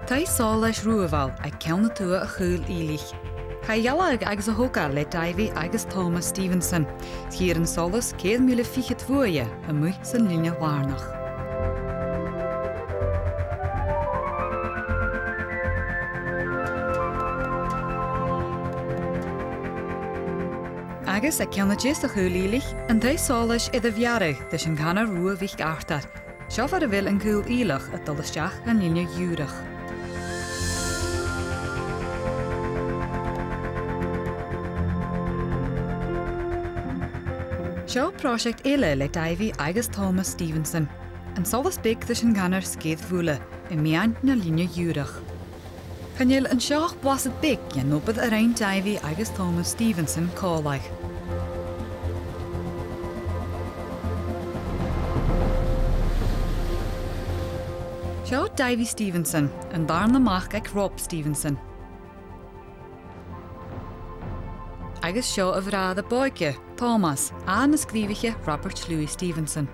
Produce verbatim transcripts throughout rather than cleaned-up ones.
Taigh-solais Ruamhal aig ceann a tuath a' Chaoil Ìlich. Chaidh a ghealladh agus a thogail le Davy agus Thomas Stevenson. Is chaidh an solas ceithir mìle fichead buaidhe a-muigh san linne làrnach. Agus aig ceann a deas a' Chaoil Ìlich, an taigh-solais air a mhearradh ris an canar Ruadh Mhic Artair. Seo far a bheil an Caol Ìleach a' dol a-steach dhan linne ghiùthraich. Seo pròiseact eile le Davy agus Thomas Stevenson. An solas beag ris an canar Sgeir Mhuile, am meadhan na linne ghiùthraich. Chan eil an seo ach blasad beag dhen obair a rinn Davy agus Thomas Stevenson còmhla. Seo Davy Stevenson, an dàrna mac aig Rob Stevenson. Agus seo a bhràthair a b' òige, Thomas, athair na sgrìobhaiche Robert Louis Stevenson.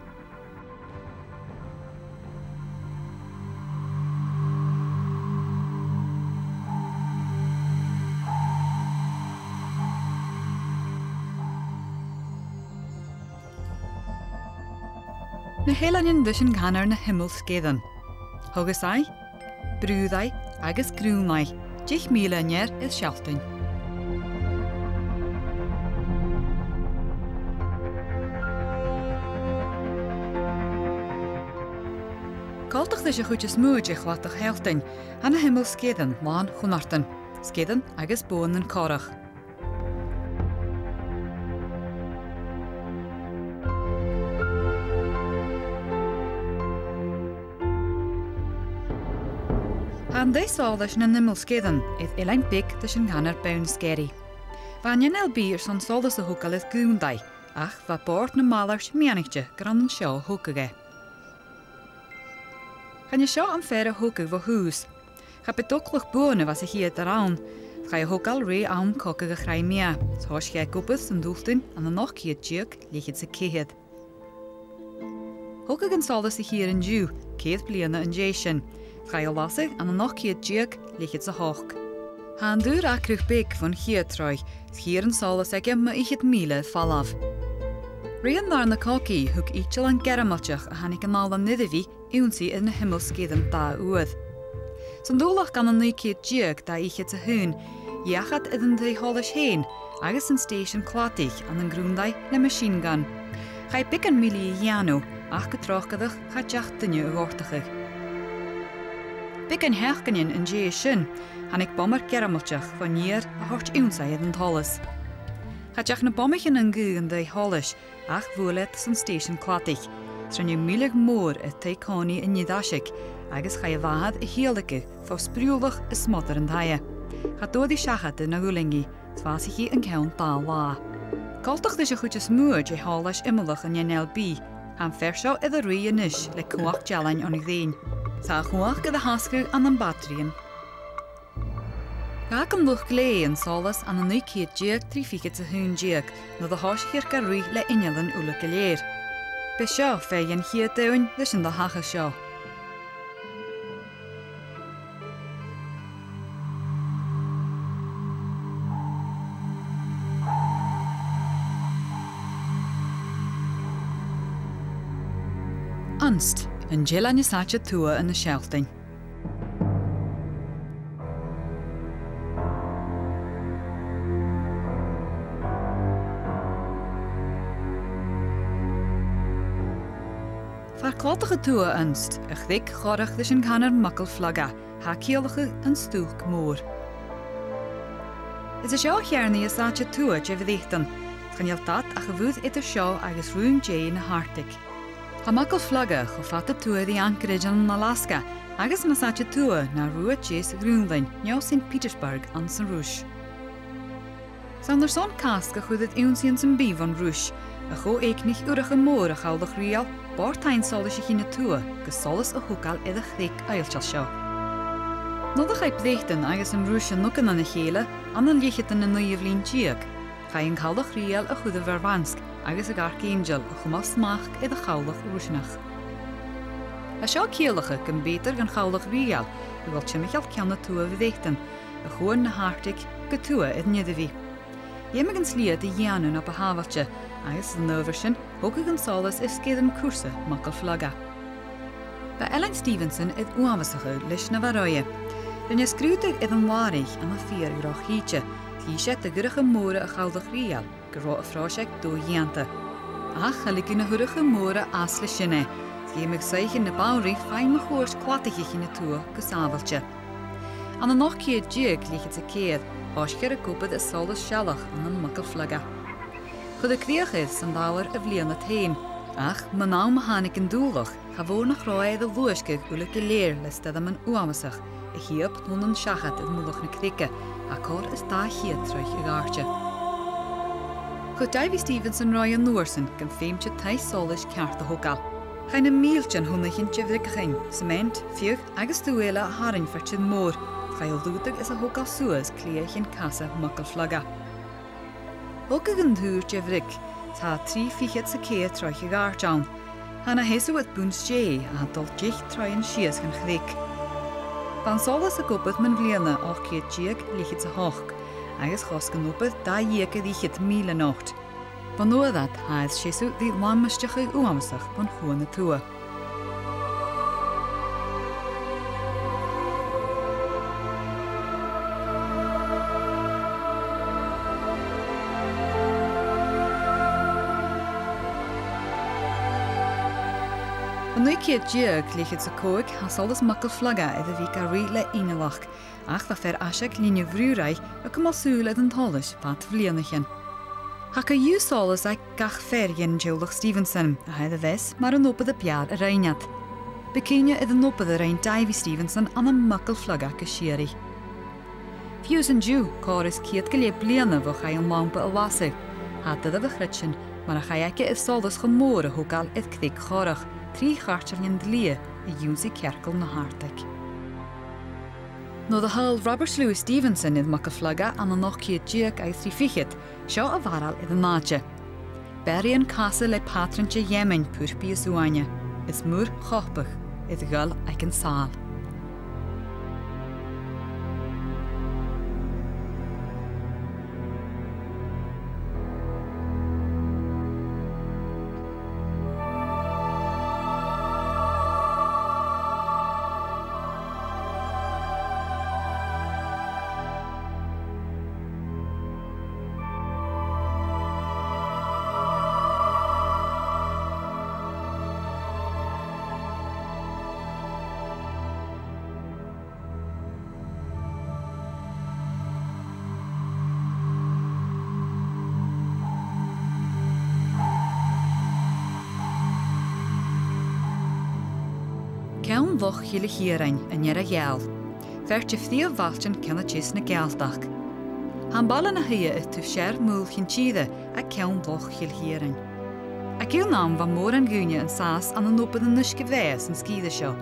Na h-eileanan ris an canar na h-Iomall Sgeirean. Thogas i, Brùth i agus Grùn i, deich mìle an ear air sealltainn. Coltach ris a' chuid as motha de chladach Shealtainn, tha na h-Iomall Sgeirean làn chunnartan, sgeirean agus boghanan corrach. Tha an taigh-solais nan Iomall Sgeirean air eilean beag ris an canar Boundskerry. Bha an N L B airson solas a thogail air Grùn i, ach bha Bòrd nam Malairt miannaichte gun robh an seo a thogadh e. Chan e seo am fear a thogadh bho thùs. Cha b' e dòigh buan a bh' anns a' chiad rann. Chaidh a thogail rè àm cogadh a' Chrimea, is thòisich e ag obair san Dùbhlin ann an ochd ceud deug leth-cheud 's a ceithir. Thogadh an solas a' Chiar an-diugh, ceithir bliadhna an dèidh sin. Chaidh a lasadh ann an ochd ceud deug leth-cheud 's a h-ochd. Tha an dùr acrach beag bhon chiad troigh, is chiar an solas aige mu fhichead mìle air falbh. Rè an dàrna cogaidh, thug itealan Gearmailteach a thàinig a-nall à Nirribhidh ionnsaigh air na h-Iomall Sgeirean dà uair. San Dùbhlachd ann an naoi ceud deug dà fhichead 's a h-aon, dh'fheuch iad air an taigh-sholais fhèin agus an stèisean cladaich ann an Grùn i le machine gun. Chaidh beagan milis a dhèanamh, ach gu tròcaireach cha deach duine a ghortachadh. Beagan sheachdainean an dèidh sin, thàinig bomair Ghearmailteach bhon iar a thoirt ionnsaigh air an t-solas. Cha deach na bomaichean an guth an taigh-sholais, ach bhuail iad san stèisean cladaich, is rinneadh milleadh mòr air taigh-còmhnaidh an Fhir Aiseig, agus chaidh a mhàthair a thìodhlaiceadh fo spriulach is smudair an taighe. Cha d' fhuair i seachad air na dh'fhuiling i, is bhàsaich i an ceann dà latha. Coltach ris a' chuid as motha de sholais iomallach an N L B, tha am fear seo air a ruith a-nis le cumhachd dealain on ghrèin. Tha a chumhachd air a thasgadh ann am Badraighean. Dh'fhàg an luchd-lèigh an solas ann an naoi ceud deug trì fichead 's a h-aon deug, nuair a thòisich iad gan ruith le innealan uile gu lèir. B' e seo fear dhen chiad fheadhainn ris an do thachair seo. Unst, an t-eilean as fhaide tuath ann an Sealtainn. Far cladach a tuath Unst, a' chreag chorrach ris an canar Muckle Flugga, tha ciallachadh an Stùc Mòr. Is e seo a' cheàrnaidh as fhaide tuath de Bhreatainn, chan eil dad ach a' mhuir eadar seo agus raon-dè na h-Arctic. Tha Muckle Flugga cho fada tuath ri Anchorage ann an Alaska agus nas fhaide tuath na ruaig-deas Ghrùnlainn, no Saint Petersburg anns an Ruis. 'S ann airson casg a chuir iad ionnsaigh anns am bith bhon Ruis, a cho-èigneach urracha mòr a' chabhlaich rìoghail, b' fheàrr taighean-solais a' chinn a tuath gus solas a thogail air a' chreag fhaiceallach seo. Nuair a chaidh Breatainn agus an Ruis a-null gu lèir, ann an leth-cheud 's a naoi bliadhna deug, chaidh an cabhlach rìoghail a chur air Mhurmansk agus an Archangel a chumail smachd air a' chabhlach Ruiseanach. Tha seo a' ciallachadh gum b' fheudar dhan chabhlach rìoghail a dhol timcheall ceann a tuath Bhreatainn, a' chuain na h-Arctic gu tuath air an Earabhagh. Dh'fheumadh an slighe a dhèanamh na bu shàbhailte, agus san adhbhar sin, thogadh an solas air sgeirean cùrsa Muckle Flugga. Bha Eilean Stevenson air uabhasachadh leis na bha roimhe. Rinn e sgrùdadh air an làraich ann am feur ro-shìde, dh'inns e do dh'urracha mòra a' chabhlaich rìoghail gun robh a' phròiseact do-dhèanta. Ach cha leigeadh na h-urracha mòra às le sin e, 's dh'fheumadh soithichean na Banrigh feum a' chuairt cladaichean a' tuath gu sàbhailte. Ann an ochd ceud deug leth-cheud 's a ceithir, thòisich e ag obair air solas sealach ann am Muckle Flugga. Chuir e crìoch air san Dàmhair a' bhliadhna a tha seo, ach mun àm a thàinig an Dùbhlachd, cha mhòr nach robh e air a luasgadh uile gu lèir le stoirmean uabhasach a' ciallachadh lìonadh seachad air mullach na creige, tha còrr is dà cheud troigh a dh'àirde. Chuir Davy Stevenson roimhe an uair sin gum feumadh taigh-solais ceart a thogail. Chaidh na mìltean thonnaichean de bhrigeachan, siment, fiodh agus dubh eile a tharraing far tìr-mòr, chaidh a lùghdadh is a thogail suas cliathan casa Muckle Flugga. Thogadh an tùr de bhric, tha trì fichead 's a ceithir troigh a dh'àirde ann. Tha na sheasamh air bun-stèidh a tha a' dol deich troighean sìos dhan chreig. Bha an solas ag obair mun bhliadhna ochd ceud deug leth-cheud 's a h-ochd, agus chosg an obair dà dheug air fhichead mìle not. Bhon uair ud, tha e air seasamh ri làmaisteachadh uabhasach bhon chuan a tuath. Ann an naoi ceud deug leth-cheud 's a còig, tha solas Muckle Flugga air a bhith ga ruith le innealachd, ach bha fear aiseag linne Bhrùraigh a' cumail sùil air an t-solas fad bhliadhnaichean. Tha co-dhiù solas aig gach fear dhen teaghlach Stevenson, a tha air a mheas mar an obair a b' fheàrr a rinn iad. B' e cuimhne air an obair a rinn Davy Stevenson ann am Muckle Flugga gu sìorraidh. Fiù 's an-diugh, còrr is ceud gu leth bliadhna bho chaidh an lampa a lasadh, tha duilgheadas a chreidsinn mar a chaidh aige an solas cho mòr a thogail air creig chorrach, trì chairteal dhen t-slighe, a dh'ionnsaigh cearcall na h-Arctic. Nuair a thadhail Robert Louis Stevenson air Muckle Flugga ann an ochd ceud deug agus trì fichead, seo a bharail air an àite. Beathaichean casa le pàtrain de gheamannan purpaidh is uaine, is muir chopach air a dhol aig an sàl. Ceann Loch Chille Chiarain, an Earra-Ghàidheal. Fear de phrìomh bhailtean ceann a deas na Gàidhealtachd. Tha am baile na shuidhe air taobh sear mhùil Chinn Tìre aig ceann Loch Chille Chiarain. Aig aon àm bha mòran dhaoine an sàs ann an obair an uisge-bheatha san sgìre seo.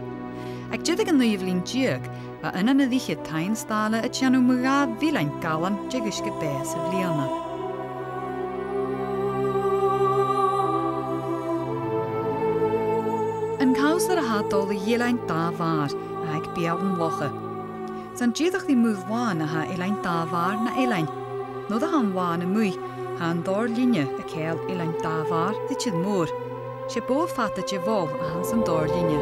Aig deireadh an naoidheamh linn deug, bha ionnan air fhichead taighean-staile a' dèanamh mu dhà mhillean galan de dh'uisge-beatha sa bhliadhna. An cabhsair a tha a' dol a dh'Eilean Dà Bhàrr, a tha aig beul an locha. 'S ann dìreach ri muir làn a tha Eilean Dà Bhàrr na eilean. Nuair a tha an làn a-muigh, tha an dòrlinne a' ceangal Eilean Dà Bhàrr ri tìr-mòr. 'S e bogha fada de mhol a th' anns an dòrlinne.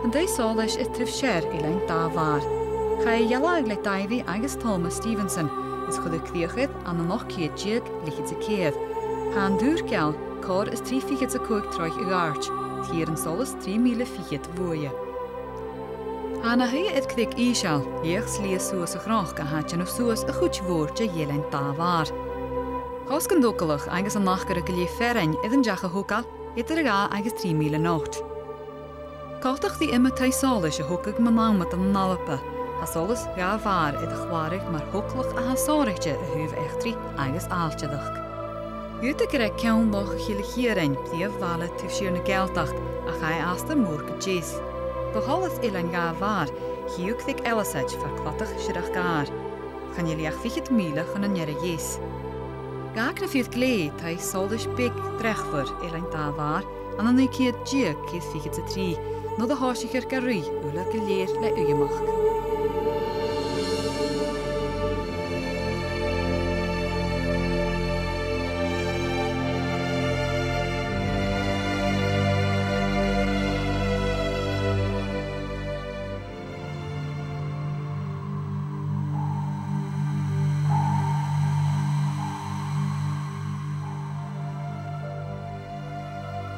An taigh-solais air taobh sear Eilean Dà Bhàrr. Chaidh a dhealbhadh le Davy agus Thomas Stevenson, is chuireadh crìoch air ann an ochd ceud deug leth-cheud 's a ceithir. Tha an tùr geal còrr is trì fichead 's a còig troigh a dh'àirde, 's dh'iarr an solas trì mìle fichead bhuaithe. Tha na shuidhe air creig ìosal, leth-slighe suas a' chnoc a tha a' dèanamh suas a' chuid mhòr de dh'Eilean Dà Bhàrr. Chosg an togalach agus an acra gu leth fearainn air an deach a thogail eadar dhà agus trì mìle not. Coltach ri iomadh taigh-solais a thogadh mun àm ud ann an Alba, tha solas Dhà Bhàrr air a chlàradh mar thogalach a tha sònraichte a thaobh eachdraidh agus ailtireachd. Dh'fhaodadh gur e ceann Loch Chille Chiarain prìomh bhaile taobh siar na Gàidhealtachd, ach tha e astar mòr gu deas. Bu thoil is Eilean Dhà Bhàrr, chì thu Creag Ealasaid far cladach Siorrachd Àir. Chan eil i ach fichead mìle chun an ear a deas. Dh'fhàg na fir glèidhidh taigh-solais beag dreachmhor Eilean Dà Bhàrr, ann an naoi ceud deug ceithir fichead 's a trì, nuair a thòisichear ga ruith uile gu lèir le uidheamachd.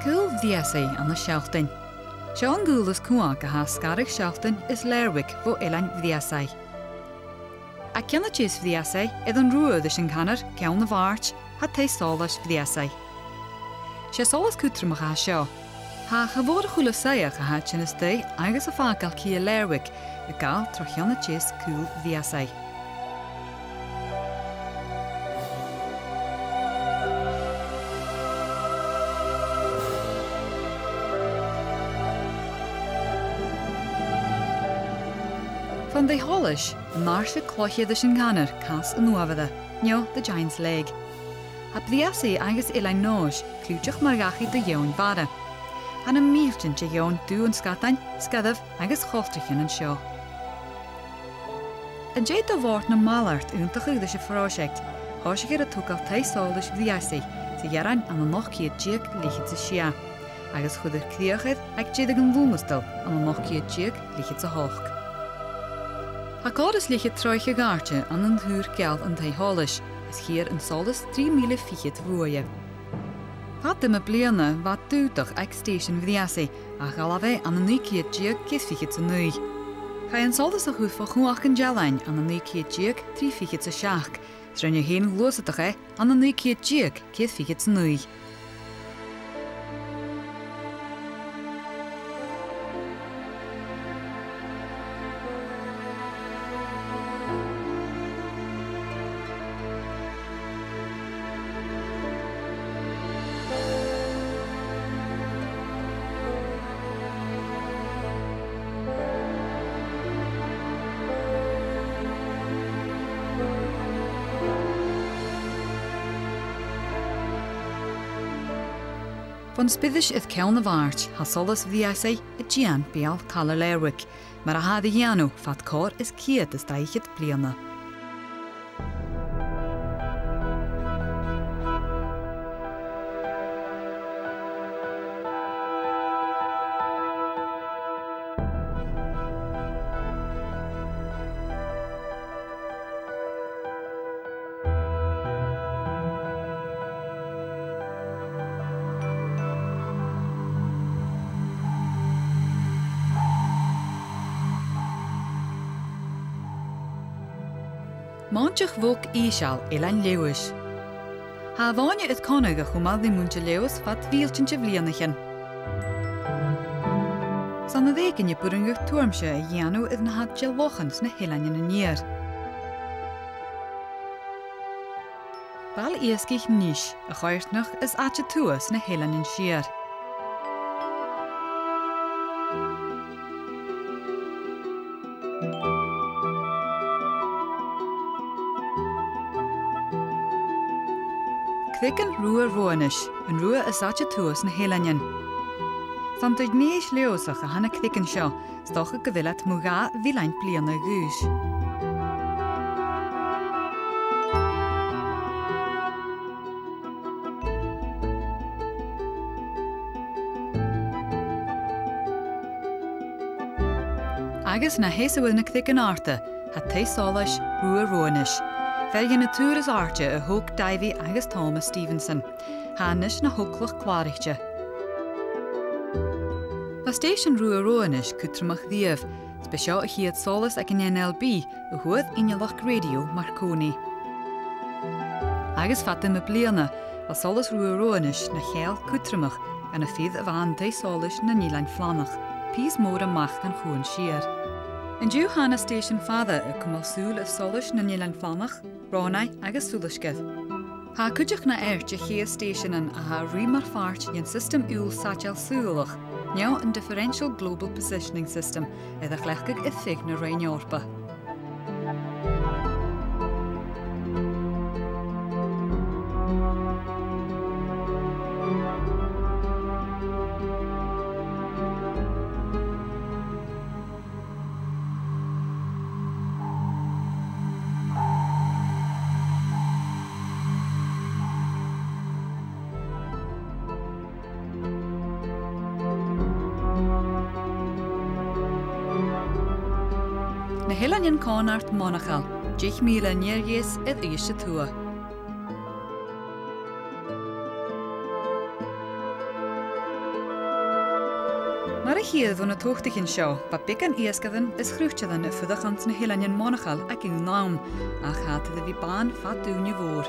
Caol Bhriasaigh ann an Sealtainn. Seo an caol as cumhang a tha a' sgaradh Sealtainn is Lerwick bho Eilean Bhriasaigh. À ceann a deas Bhriasaigh, air an rubha ris an canar Ceann a' Bhàird, tha Taigh Sòlais Bhriasaigh. 'S e solas cudromach a tha seo. Tha cha mhòr a h-uile soitheach a tha a' tighinn a-staigh agus a' fàgail cidhe Lerwick a' gabhail tro cheann a deas caol Bhriasaigh. Fon taigh-sholais, an àirde cloiche ris an canar Cas an Uabhara, no the Giant's Leg. Tha Briasaigh agus Eilean Nois cliùiteach mar dhachaigh do dh'eòin-mhara. Tha na mìltean de dh'eòin dubh an sgadain, sgarbh agus choltaichean an seo. An dèidh do Bhòrd nam Malairt aontachadh ris a' phròiseact, thòisichear a' togail Taigh Sòlais Bhriasaigh sa Ghearran ann an ochd ceud deug leth-cheud 's a sia, agus chuirear crìoch air aig deireadh an Lùnastail ann an ochd ceud deug leth-cheud 's a h-ochd. Tha còrr is leth-cheud troigheach a dh'àirde ann an tùr geal an taigh-sholais, is chithear an solas trì mìle fichead bhuaithe. Fad iomadh bliadhna bha dùdach aig stèisean Bhriasaigh, ach dh'fhalbh e ann an naoi ceud deug ceithir fichead 's a naoi. Chaidh an solas a chur fo chumhachd an dealain ann an naoi ceud deug trì fichead 's a seachd, 's rinneadh fhèin gluasadach e ann an naoi ceud deug ceithir fichead 's a naoi. Bhon spiris air Ceann a' Bhàird, tha solas Bhriasaigh a' dìon beul-càil Lerwick, mar a tha air a dhèanamh fad còrr is ceud is dà fhichead bliadhna. Mòinteach bhog ìosal Eilean Leòdhais. Tha a' mhòine air connadh a chumail ri muinntir Leòdhais fad mhìltean de bhliadhnaichean. 'S ann air èiginn a b' urrainn dha tuaireamsa a dhèanamh air na tha de lochan sna h-Eileanan an Iar. Baile Iasgaich Nis, a' choimhearsnachd as fhaide tuath sna h-Eileanan Siar. Creagan Rubha Roghanais, an rubha as fhaide tuath sna h-Eileanan. 'S ann do ghnéas Leòdhasach a tha na creagan seo, 's dòcha gu bheil iad mu dhà mhillean bliadhna a dh'aois. Agus na sheasamh air na creagan àrda, tha Taigh Sòlais Rubha Roghanais, fear de na tùir as àirde a thog Davy agus Thomas Stevenson. Tha a-nis na h-òglach clàraichte. Bha stèisean Rubha Roghanais cudromach riamh, 's b' e seo a' chiad solas aig an N L B a fhuair innealach rèidio Marconi. Agus fad iomadh bliadhna, bha solas Rubha Roghanais na cheangal cudromach dha na fir a bha ann an Taigh Sòlais nan Eilean Flannach, pìos mòr a-mach dhan Chuan Siar. An-diugh tha na stèisean fada a' cumail sùil air Solais nan Eilean Flannach, Rònaigh agus Sulasgar. Tha cuideachd na h-àrd-cheud stèisean a tha a' ruith mar phàirt den siostam iùl saideil saoghalach, no an Differential Global Positioning System, air a chleachdadh air feadh na Roinn Eòrpa. Eileanan Còmhnaird Monachail, deich mìle an ear-dheas air Uibhist a Tuath. Mar a chithear bho na tobhtaichean seo, bha beagan iasgairean is chroitearan a' fuireach anns na h-Eileanan Monachail aig aon àm, ach tha iad air a bhith bàn fad ùine mhòr.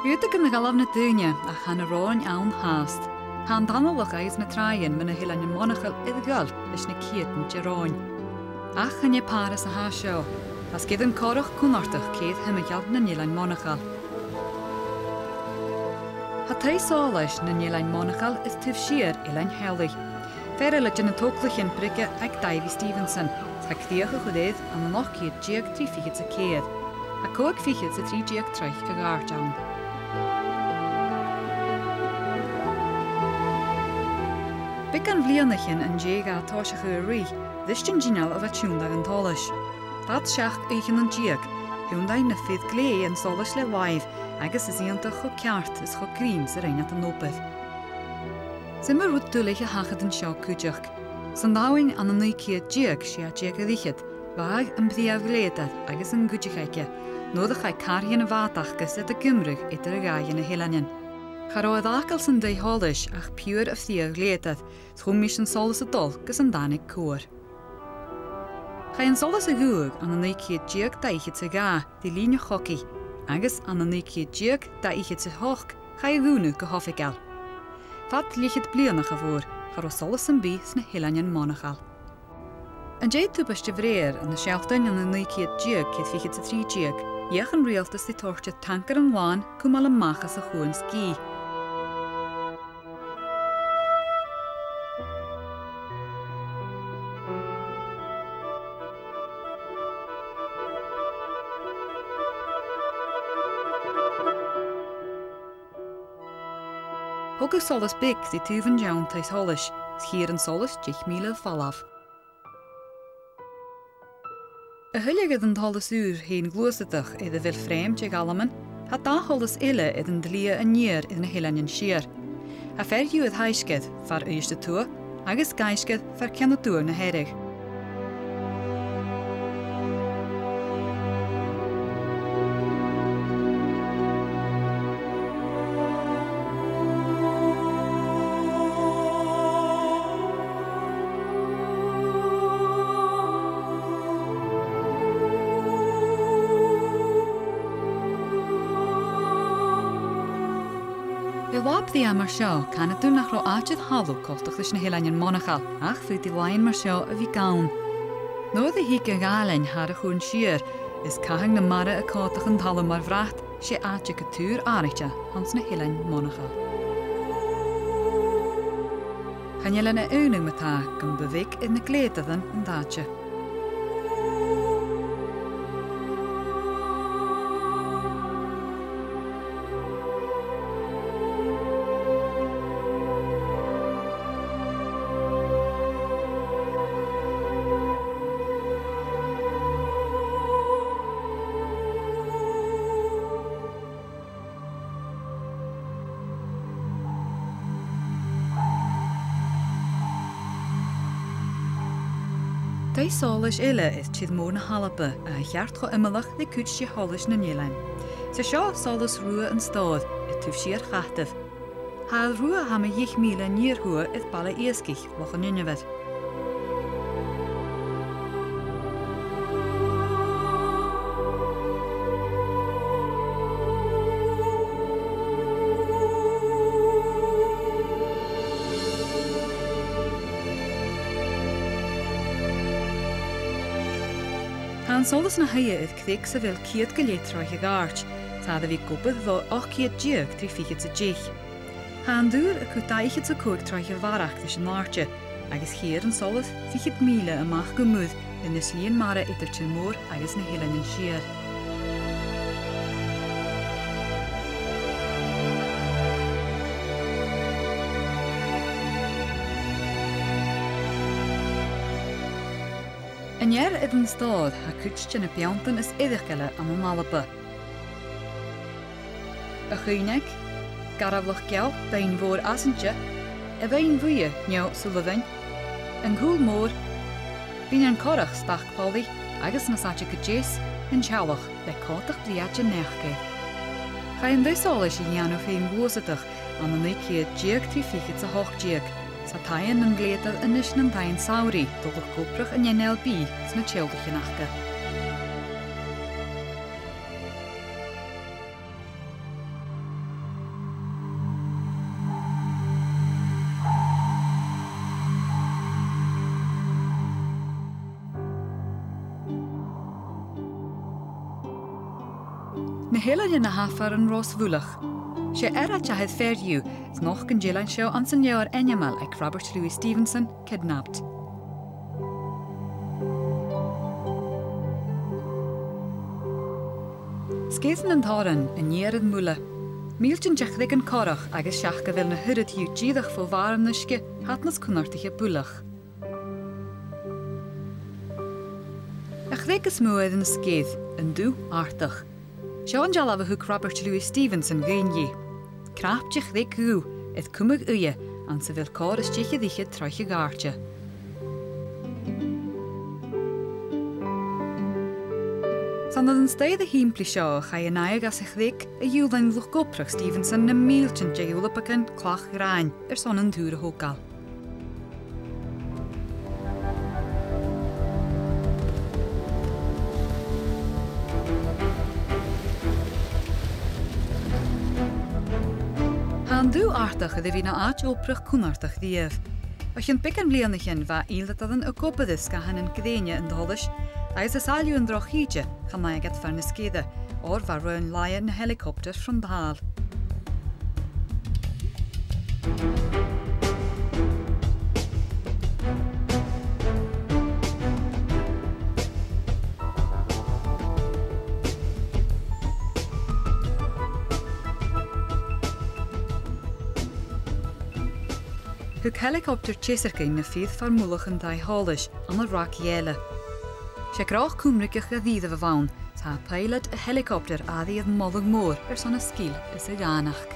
Dh'fhaodadh gun do dh'fhalbh na daoine, ach tha na ròin ann fhathast. Tha an t-analach agus na tràighean mu na h-Eileanan Monachail air a dhol leis na ceudan de ròin. Ach chan e Pàrras a tha seo. Tha sgeirean corrach cunnartach ceud timcheall nan Eilean Monachail. Tha taigh-sholais nan Eilean Monachail air taobh siar Eilean Theamhlaigh. Fear eile de na togalaichean brèige aig Davy Stevenson, 's tha crìoch a chur air ann an ochd ceud deug trì fichead 's a ceithir. Tha còig fichead 's a trì deug troigh a dh'àirde ann. Beagan bhliadhnaichean an dèidh dha tòiseachadh a' ruith, bhris an t-inneal a bha a' tionndadh an t-solais. Fad seachd oidhcheannan deug, thionndaidh na fir glèidhidh an solas le làimh agus is iongantach cho ceart is cho grinn 's a rinn iad an obair. 'S iomadh rud duilich a thachair an seo cuideachd. San Domhainn ann an naoi ceud deug, sia deug air fhichead, dh'fhàg am prìomh ghleasaidh agus an cuideachd aige, nuair a chaidh cathair dhen a' bhàta aca 's iad ag iomradh eadar a dhà de na h-eileanan. Cha robh air fhàgail san taigh-sholais ach piuthar a' phrìomh ghleasaidh, 's chùm mise an solas a' dol gus an tàinig cuar. Chaidh an solas a dh'fhuireach ann an naoi ceud deug dà fhichead 's a dhà, ri linn a' chogaidh, agus ann an naoi ceud deug dà fhichead 's a h-ochd, chaidh a dhùnadh gu h-oifigeil. Fad leth-cheud bliadhna, cha mhòr, cha robh solas sam bith sna h-Eileanan Monachail. An dèidh tubaist a mheur ann an seachdain ann an naoi ceud deug ceithir fichead 's a trì deug, dh'fheuch an riaghaltas ri toirt air tangaran làn cumail a-mach às a' chuan sgìth. Thogadh solas beag ri taobh an deann taigh-sholais, 's chithear an solas deich mìle air falbh. A thuilleadh air an t-solas ùr fhèin ghluasadach air a bheil frèam de dh'almain, tha dà sholas eile air an t-slighe an iar air na h-Eileanan Siar. Tha fear dhiubh air Thaisgeir, far Uibhist a Tuath, agus Gaisgeir, far Ceann a Tuath na Hearadh. Air latha brèagha mar seo, canadh tu nach robh àite air thalamh coltach ris na h-Eileanan Monachail, ach faodaidh làithean mar seo a bhith gann. Nuair a thig a' ghàirnealair thar a' chuan siar, is cathain na mara a' còmhdach an talamh mar bhrat, 's e àite gu tur àraidh a th' anns na h-Eileanan Monachail. Chan eil e na iongnadh ma-thà gum bu bheag air na glèadairean an t-àite. Taigh-solais eile air tìr-mòr na h-Alba, a tha cheart cho iomallach ri cuid de sholais nan eilean. 'S e seo solas Rubha an Stòir, air taobh siar Chataibh. Tha Rubha a tha mu dheich mìle an iar-thuath air baile iasgaich Loch an Inbhir. Tha an solas na shuidhe air creag sa bheil ceud gu leth troigh a dh'àirde, 's tha e air a bhith ag obair bho ochd ceud deug trì fichead 's a deich. Tha an dùr a' cur dà fhichead 's a còig troigh a bharrachd ris an àite, agus chithear an solas fichead mìle a-mach gu muir air na slighean mara eadar tìr-mòr agus na h-Eileanan Siar. An ear air an Stòr, tha cuid de na beanntan as fhaireachdaile ann an Alba. A' Chuibhneag, Garbhlag Geal, Beinn Mhòr Asante, a' Bheinn Bhuidhe, Neo Sullivan, an Cùl Mòr, Binnean Corrach, Stac Pollaidh, agus nas fhaide gu deas, an Teallach, le còmhdach brèagha de neach air. Chaidh an t-eòlas a dhèanamh fhèin-ghluasadach ann an naoi ceud deug trì fichead 's a h-ochd deug, 's tha taighean nan glèodar a-nis nan taighean samhraidh do luchd-obrach an N L B 's na teaghlaichean aca. Na h-Eileanan a tha far an Ros Mhuileach. 'S e earra-thaigh fhèin a th' ann, 's nochd an t-eilean seo anns an leabhar ainmeil aig Robert Louis Stevenson, Kidnapped. Sgèith nan Torain, an Iar air Muile. Mìltean de chreagan corrach agus seach gu bheil na h-uiread dhiubh dìreach fo bhàrr an uisge, tha iad nas cunnartaiche buileach. A' chreag as motha air an sgìre, an Dubh Artach. Seo an dealbh a thug Robert Louis Stevenson dhuinn dhith. Cnap de chreag dhubh, air cumadh uidhe, anns a bheil còrr is deich air fhichead troigh a dh'àirde. 'S ann air an staidhre shìmplidh seo a chaidh an aghaidh às a' chreag a ghiùlain luchd-obrach Stevenson na mìltean de dhùlapagan clach-ghràin airson an tùr a thogail. Tha an Dubh Artach air a bhith na àite-obrach cunnartach riamh. O chionn beagan bhliadhnaichean bha ìoladairean ag obair air sgàthan nan grèine an t-solais, agus a' sailleadh an droch-shìde chan fhaigheadh iad far na sgìre, oir bha raon-laighe na heileacoptair frontail. Thug heileacoptair teasairginn na fir far mullach an taigh-sholais ann an Rathghaoile. 'S e gnothach cuimrigeach dha-rìribh a bh' ann, 's tha pilot a' heileacoptair airidh air moladh mòr airson a sgil is a dhànaig.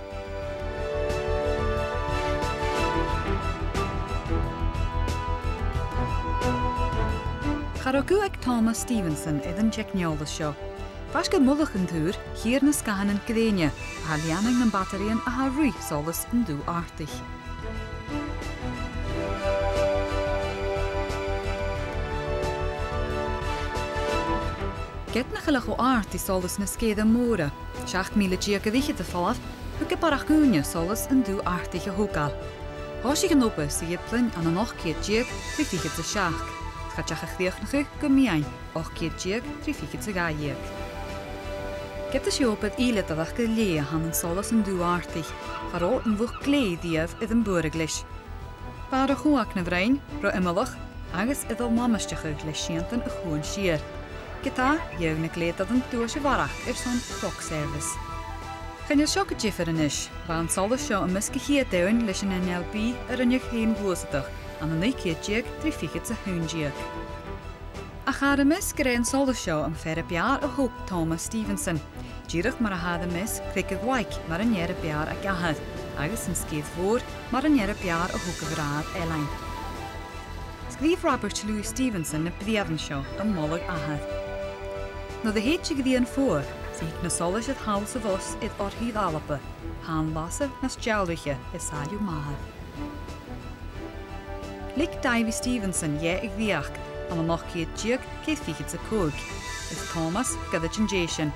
Cha robh guth aig Thomas Stevenson air an teicneòlas seo. Faisg air mullach an tùir, chithear na sgàthanan grèine, a tha a' leantainn nam bataraidhean a tha a' ruith solas an Dubh Artaich. Ged nach eil e cho àrd ri solas na sgìre mòire, seachd mìle deug air fhichead air falbh, thug e barrachd ùine solas an Dubh Artaich a thogail. Thòisich an obair sa Ghiblean ann an ochd ceud deug trì fichead 's a seachd, 's chaidh a chrìochnachadh gu meadhan ochd ceud deug trì fichead 's a dhà dheug. Ged as e obair ìoladaireachd gu lèir a th' ann an solas an Dubh Artaich, cha robh an luchd-glèidhidh riamh air am buaireadh leis. Bha e ro chumhang na bhroinn, ro iomallach, agus air a lomaisteachadh le siantan a' chuain siar. Ged-tà, gheibheadh na glèodairean duais a bharrachd airson clock service. Chan eil seo gu diofar a-nis, bha an solas seo am measg a' chiad domhain leis an N L B a rinneadh fhèin-ghluasadach, ann an naoi ceud deug trì fichead 's a h-aon deug. Ach tha e am measg gur e an solas seo am fear b' fheàrr a thog Thomas Stevenson, dìreach mar a tha e am measg creag a' Bhac mar an fhear b' fheàrr aig athair, agus an sgìre mhòr mar an fhear b' fheàrr a thog a bhràthair Ailean. 'S sgrìobh Robert Louis Stevenson na breitheamhan seo a' moladh athar. Nuair a thèid a' ghrian fodha, 's a thig na solais air thall 's a-bhos air oirthigh Alba, tha an lasair nas dealraiche air sàilleabh m' athar. Leig Davy Stevenson dheth a dhreuchd ann an ochd ceud deug ceithir fichead 's a còig, is Thomas goirid an dèidh sin.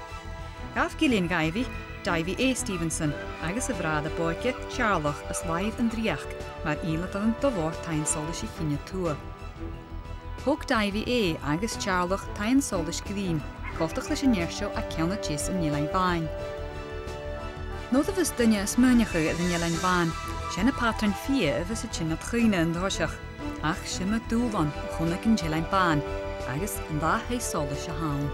Ghabh gillean Dhaibhidh, Davy A Stevenson, agus a bhràthair a b' òige, Teàrlach, às làimh an dreuchd mar ìoladairean do Bhòrd Taighean-solais a' Chinn a Tuath. Thog Davy A agus Teàrlach taighean-solais grinn, coltach leis an fhear seo à ceann a deas an Eilein Bhàin. Nuair a bhios duine a' smaoineachadh air an Eilean Bhàin, 's e na pàtrain fighe a bhios a' tighinn nad chuimhne an toiseach, ach 's iomadh dùbhlan a chunnaic an t-Eilean Bàn, agus an dà thaigh-solais a th' ann.